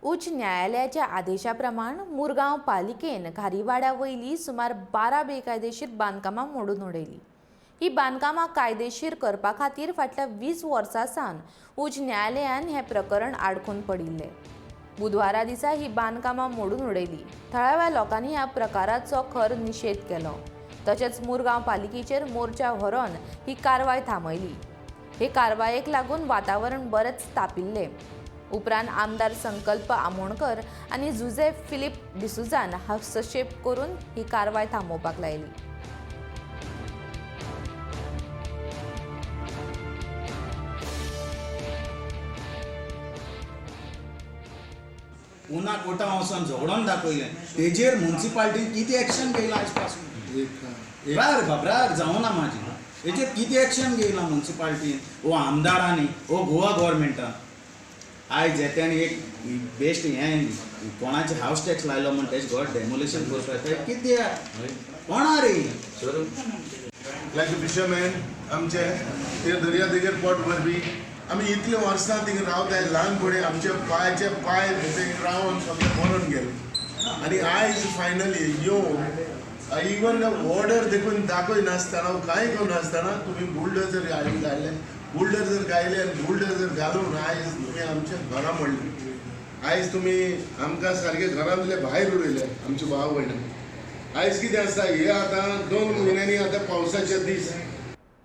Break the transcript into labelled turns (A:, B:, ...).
A: उच्च न्यायालयाच्या आदेशा प्रमाण मुरगांव पालिकेन खारीवाड्या वयली सुमार 12 बेकायदेशीर बांदकामां मोडून उडयली. ही बांदकामां कायदेशीर करपा खातीर फाटल्या 20 वर्सां सावन उच्च न्यायालयान हें प्रकरण आडखून पडिल्लें. बुधवारा दिसा ही बांदकामां मोडून उडयली. थळाव्या लोकांनी ह्या प्रकाराचो खर निशेध केलो. तशेंच मुरगांव पालिकेचेर मोर्चा व्हरून ही कारवाय थांबयली. हे कारवायेक लागून वातावरण बरेंच तापिल्लें. उपरांत आमदार संकल्प आमोणकर आनी जुझे फिलीप डिसुजान हस्तक्षेप करून ही कारवाय थांबोवपाक लायली.
B: उना कोटा वचोन झगडोन दाखयलें तेजेर मुन्सिपाल्टीन कितें एक्शन घेयलां आयज पासून? ब्रार बाब्रार जावना म्हाजी. हेजेर कितें एक्शन घेयलां मुन्सिपाल्टीन वो आमदारांनी वो गोवा गोवोरमेंटान? आयज येत्यान एक बेस्ट हें कोणाचें हावस टॅक्स लायलो म्हण तेजें घर डेमोलिशन करपाक तें कित्याक कोणा रे?
C: लायक फिशरमॅन आमचे ते दर्या देगेर पोट भरपी. आमी इतले वर्सां थिंगा रावताय, ल्हानपणी आमचे पांयचे पांय थंय रावन सगळे मरून गेले आनी आयज फायनली येवन इवन ऑर्डर देखून दाखय नासतना, कांय करनासतना तुमी बुलडोजर घायले. बुलडोजर घायले आनी बुलडोजर घालून आयज तुमी आमच्या घरां मोडली. आयज तुमी आमकां सारके घरांतले भायर उडयले आमचे भाव भयणां. आयज कितें आसा, हे आतां 2 म्हयन्यांनी आतां पावसाचे दीस.